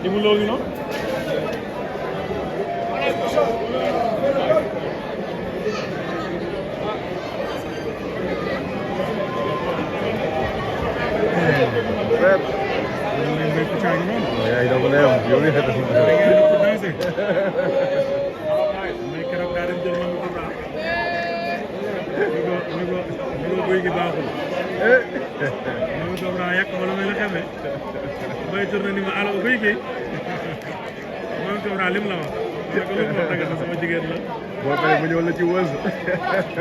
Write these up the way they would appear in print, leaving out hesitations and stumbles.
Ibu Lo gi noonu. Ya, itu boleh om. Yo ni kata sini. Mais keroog daa dem jël ma ko baax. ni ko guy gi baaxul. ma ko baax yàq ma lu mel ne xamee. bay tourné ni ma allo guy gi. ma ko baax lim la wax. ma ko lu ma wax dëgg sama jigéen la. Boo paree mu ñëw la ci wëz.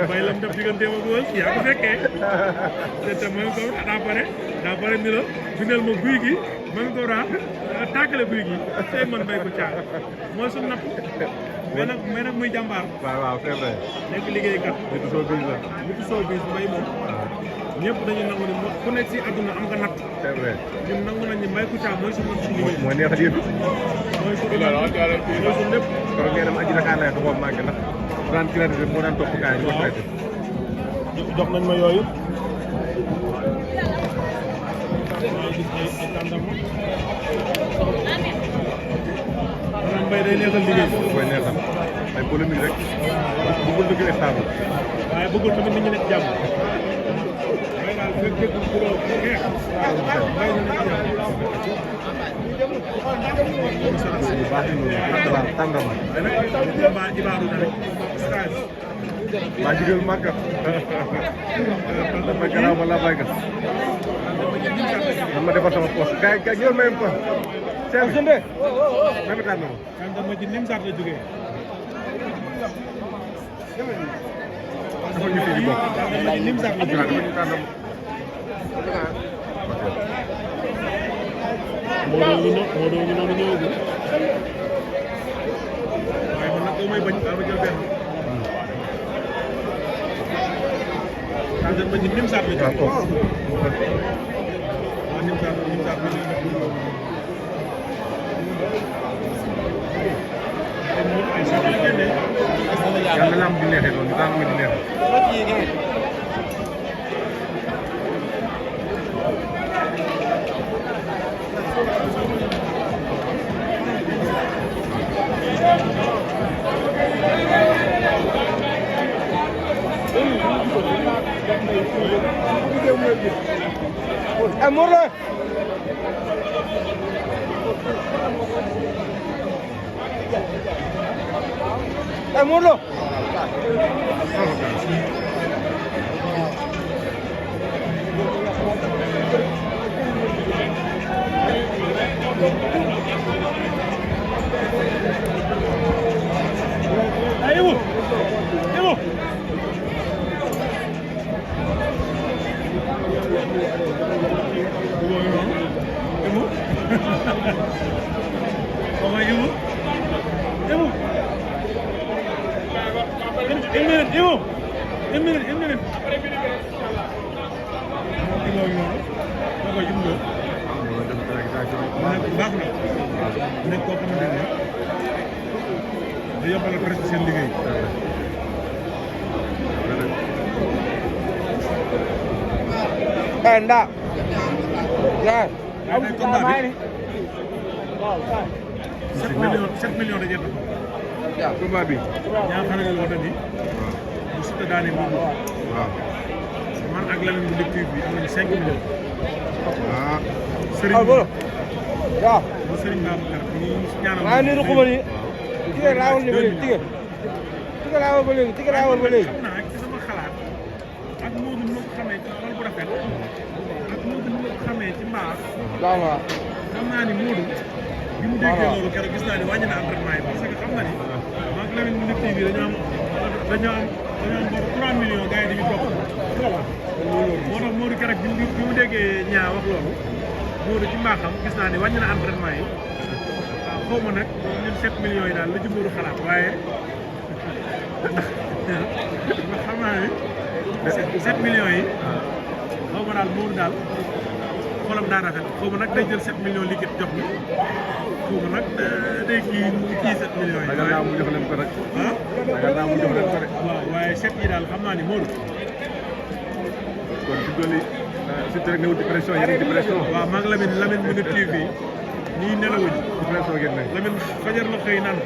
bay lam def digganteem ak wëz yaa ko fekkee. te ma ko daa pare ni la bindal ma guy gi. ma ko baax tàggale guy gi. tey man bay ko caag mooy suñu napp. mais nag muy jàmbaar. waaw c'est vrai. nekk liggéeykat. nitu soo bis la. nitu soo bis mbay moom. ñëpp dañu nangu ne ku nekk si àdduna am nga natt. c'est vrai. ñun nangu nañ ne Mbaye Kouthia mooy suñu liggéey. moo neexal yëpp. mooy suñu lépp. kon ngeen am aji Dakar lay ko boobu manqué ndax daan crédit moo daan topp kaay ñu traité. jox nañ ma yooyu. maa gis ay tàndama. maanaam Mbaye day neexal liggéey. mooy neexal ay polémique rek bëggul dëgg stable. waaye bëggul tamit nit ñi nekk jàmm. Mbaye daal fekk dëggul kuroo xeex. Mbaye na nekk jàmm. bu baax yi noonu tàndama. mais nag combat Ibadou na rek stage. maa jigéen màggat. tàndama gannaaw ma laa baykat. man ma defar sama poche gars yi ñëw même pas. Seydou Sende. même tàndama. tàndama ji Nimzaat la jógee. dafa ñu fi di bokk. tàndama ji Nimzaat la jógee. moo doon ñu noonu ñëwagul. waaye man nag boo may bañ daa ma jël benn. tàndama ji Nimzaat la jógee. waaw Nimzaat bi la yàlla na am di neexee noonu daan am di neexee. Amor la. Amor lo. Ayo. Ayo. Ibu. Sama ibu. Ibu. Une minute, Ibu. Une minute. Ibu noonu. Da koy jumbo. Baax na. Nekk koo xamante ne da yombalal presque seen liggéey. Nda. Ya. Ay combat bi 7 millions de jënd. combat bi. ñaar xale la wax ni. bu Siteu daane moom. waaw. man ak Lamine bu lecture bi am nañu 5 millions. ah. Serigne Bolo. Ya. bu Serigne Babacar ñu ñaanal. Ah ni ko bari. Tige laawul ni bari tige. Tige laawul ba léegi, tige laawul ba léegi. xam naa ci sama xalaat ak Modou nu ma ko xamee ci xol bu rafet ak Modou nu ma ko xamee ci mbaax. Waaw. xam naa ni Modou bi mu déggee loolu keroog gis naa ni wàññi na entraînement yi parce que xam na ni maag Lamine bu lecture bi dañoo am 3 millions gars yi dañuy topp. moo tax Modou keroog bi mu déggee ñaa wax loolu Modou ci mbaaxam gis naa ni wàññi na entraînement yi waaw xaw ma nag ñun 7 millions yi daal la ci Modou xalaat waaye ndax xam naa ni 7 millions yi xaw ma daal Modou daal xolam daa rafet xaw ma nag day jël 7 millions liquide jox mi xaw ma nag day kii 7 millions yi. ragal naa mu jox leen ko rek. ah ragal naa mu jox leen ko rek. waaw waaye 7 yi daal xam naa ni Modou. kon fi mu toll nii Siteu rek newul ci pression yéen a ngi ci pression. waaw maa ngi Lamine mu ngi TV ñii nelawuñu. Lamine fajar la xëy naan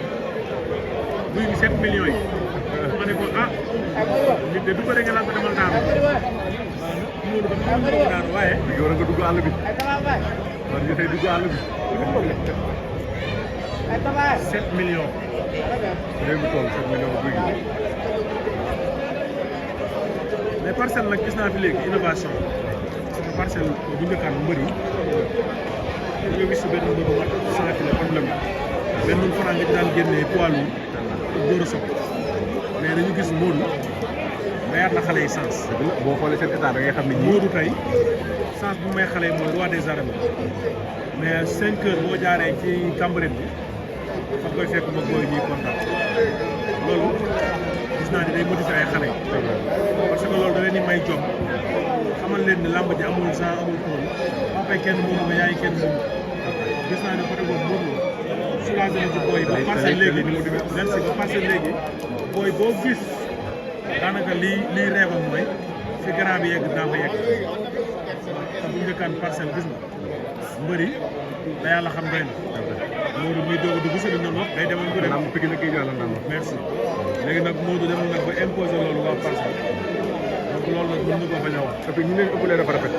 guy gi 7 millions yi. ma ne ko ah nit de du ko nga naan ko demal daanu. Modou ko demal ko daanu waaye. war nga dugg àll bi. war nga tey dugg àll bi. 7 millions. léegi tool 7 millions guy gi. mais parcelle nag gis naa fi léegi innovation parce que parcelle bu njëkkaan mbër yi nga gis benn mbër bu mat 100 kilos problème benn franc nga ci daan génnee poids lourd góor a soog mais dañu gis Modou mayaat na xale yi sens. boo xoolee seen état da ngay xam ne Modou tey sens bu may xale yi mooy roi des arènes mais 5 heures boo jaaree ci Cambérène bi fa koy fekk ma booy ñuy kontaan loolu gis naa ni day motiver ay xale yi parce que loolu da leen di may jom xamal leen ne làmb ji amul sang amul tool après kenn moomu nga yaay kenn moomu gis naa ne côté boobu Modou Lo soulagé na ci booy ba parcelle léegi merci ba parcelle léegi booy boo gis daanaka lii reebam mooy fi grand bi yegg daa fa yegg te bu njëkkaan parcelle gis nga mbëri da yàlla xam doy na Modou muy doog a dugg si li ñu doon wax day demoon ko dem merci léegi nag Modou demoon nag ba imposer loolu waa parcelle donc loolu nag mën na ko bañ a wax. parce que ñu leen ëppalee dafa rafet.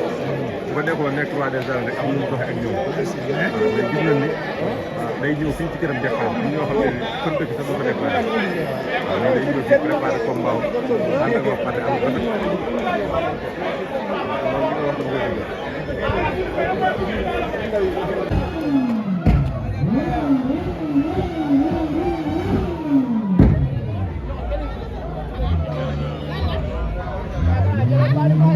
bu ko nekkoon nekk roi des arènes rek am nañu doxe ak ñoom. merci mais gis nañ ni day ñëw fii ci këram def xaar ñoo xam ne kon dëkk sax du ko déplacé. waaw mais day ñëw fii préparé combat ànd ak waa parti am rafet. loolu li nga wax dama koy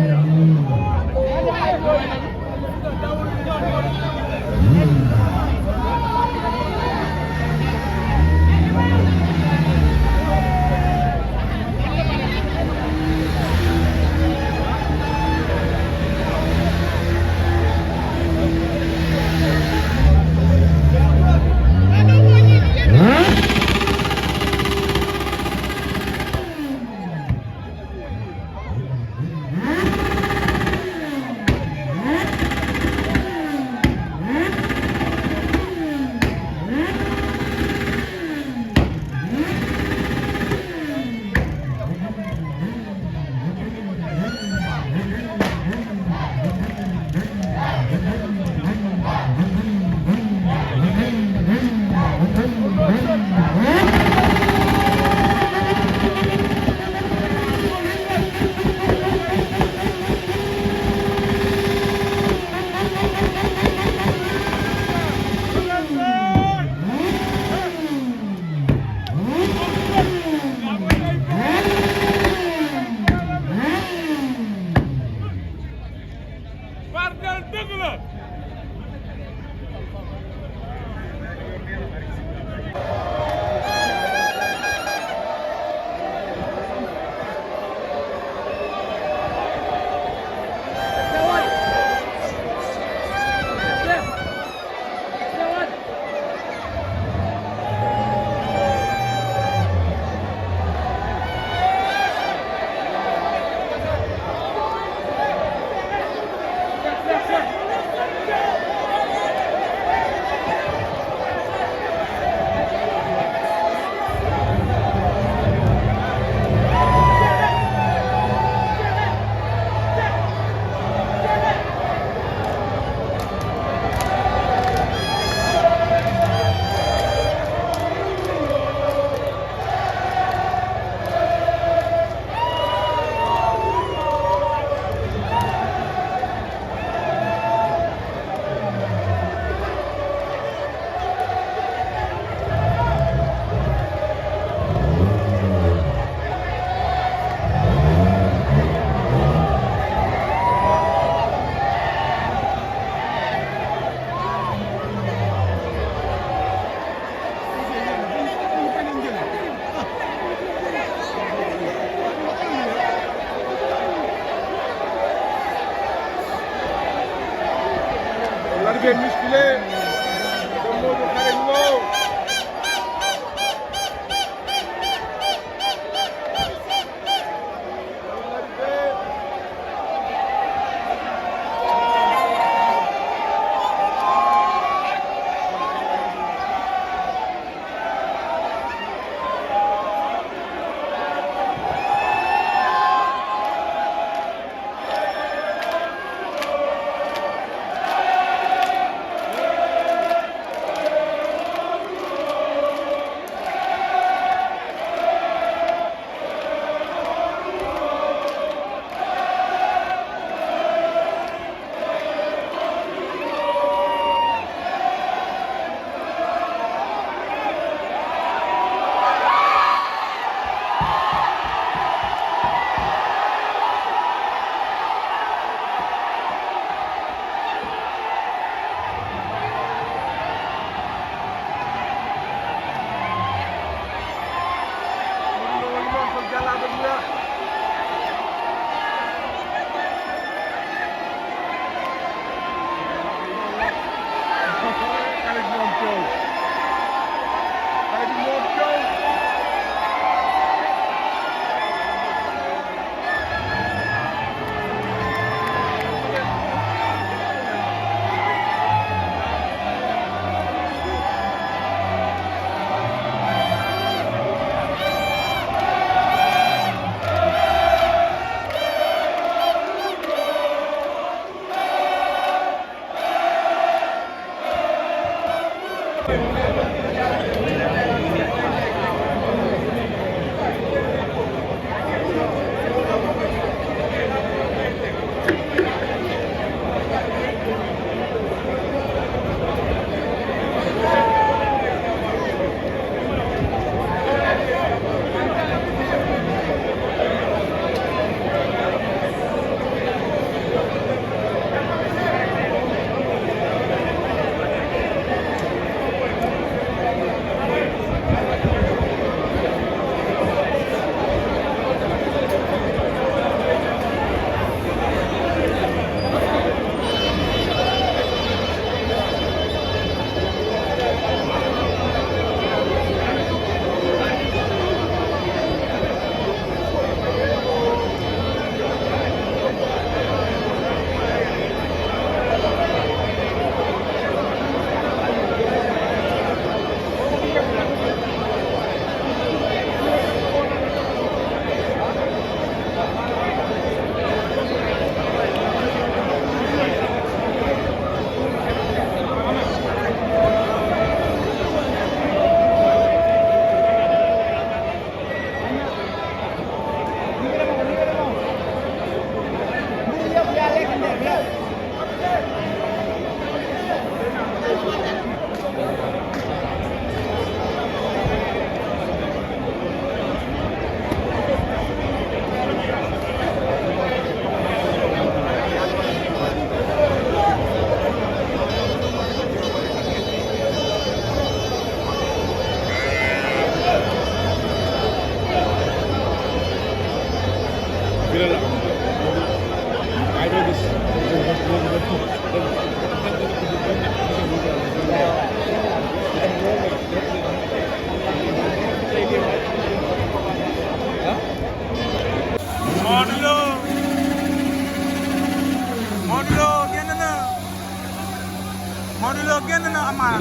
Modou Lo génn na Ama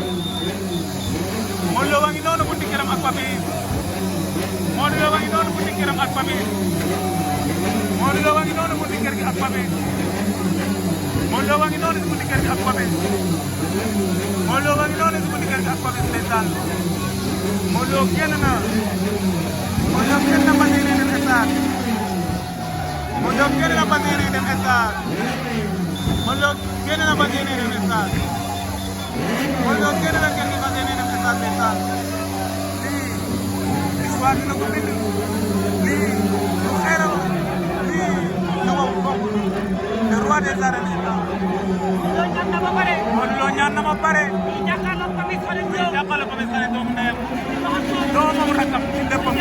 Modou Lo wa ngi noonu bunti këram ak Papis Modou Lo wa ngi noonu bunti këram ak Papis Modou Lo wa ngi noonu bunti kër gi ak Papis Modou Lo wa ngi noonu bunti kër gi ak Papis Modou Lo wa ngi noonu bunti kër gi ak Papis ndeysaan Modou Lo génn na Modou Lo génn na ba dem stade Modou Lo génn na ba dem stade Modou Lo génn na ba dem stade Modou Lo génn na kenn ba dem stade ndeysaan lii histoire dina ko bind lii lu xeeral lii lu ko bokk le roi des arènes Modou Lo ñaan na ba pare jàkkaarloo Papis Xale doomu ndeyam doomam rakkam ci léppam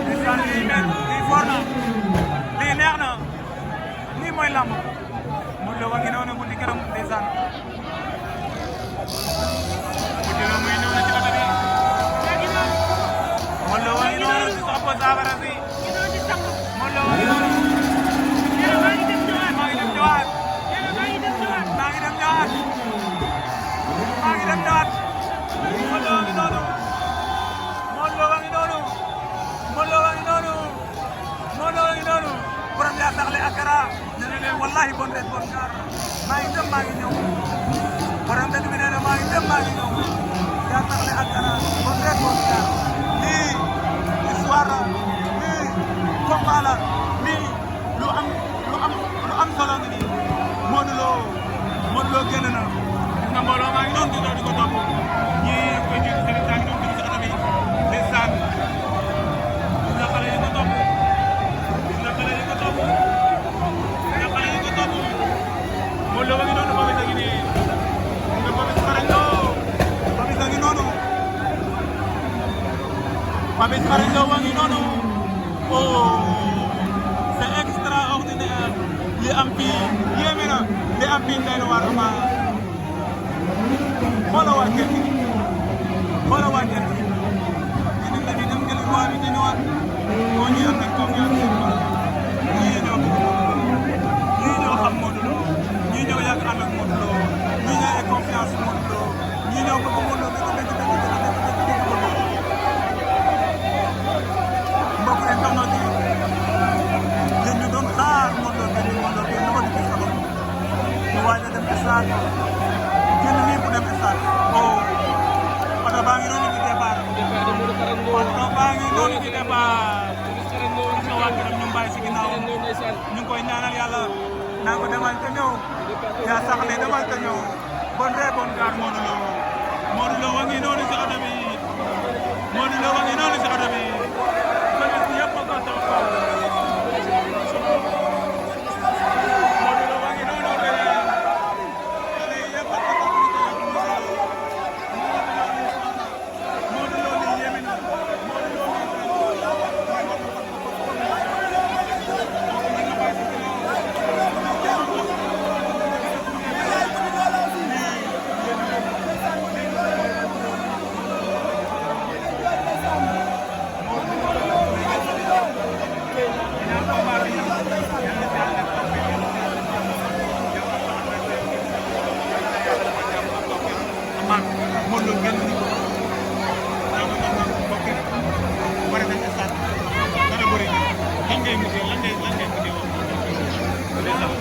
ndeysaan lii mel lii foor na lii neex na lii mooy lamb Modou Lo wa ngi noonu bunti këram ndeysaan Modou Lo muy noonu ci oto bi Modou Lo wa ngi noonu ci soxla saafara si Modou Lo wa ngi noonu maa ngi dem ñëwaat maa ngi dem ñëwaat Modou Lo wa ngi noonu Modou Lo wa ngi noonu Modou Lo wa ngi noonu Modou Lo wa ngi noonu borom yaa taxle akara ne leen wallahi bon ret bon ñaar maa ngi dem maa ngi ñëw borom dëkk bi nee na maa ngi dem maa ngi ñëw yaa taxle akara bon ret bon ñaar lii histoire la lii combat la lii lu am solo ngi nii Modou Lo génn na gis nga mbooloo maa ngi noonu di ko topp ñii koy jiitu sëriñ saa ngi doon dugg si oto bi ndeysaan gis nga xale yi ko topp Modou Lo wa ngi noonu Papis a ngi nii nga Papis xarañ Lo Papis a ngi noonu Papis xarañ Lo wa ngi noonu oh c'est extraordinaire li am fii yéeme na li am fii day na waar Ama xoolal waa kër gi xoolal waa kër gi ñu dem jëli waa bi di ñëwaat moo ñuy am nañ confiance ñii ñoo xam Modou Lo ñii ñoo yàgg ànd ak Modou Lo ñii ñoo ay confiance Modou Lo ñii ñoo bëgg Modou Lo dëgg mbokk internet yi yéen ñu doon xaar Modou Lo génn na ba di sago ñu waaj a dem stade génn nii bu dem stade oh yaakaar Modou Lo wa ngi noonu si oto bi Modou Lo wa ngi noonu si oto bi feneen bi yëpp a ko topp Modou Lo wa ngi noonu xale yi yëpp a ko topp Modou Lo li yéeme na Modou Lo ngeen ni bokk war nañ ci sant dara bëri lan ngay mujjee lan ngay mujjee wax ndeysaan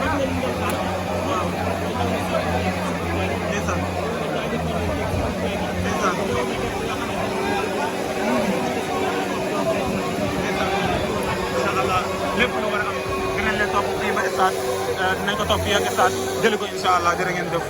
waaw ndeysaan incha allah lépp lu war a am dinañ leen topp fii ba stade dinañ ko topp fii ak stade jëli ko incha allah jërë ngeen def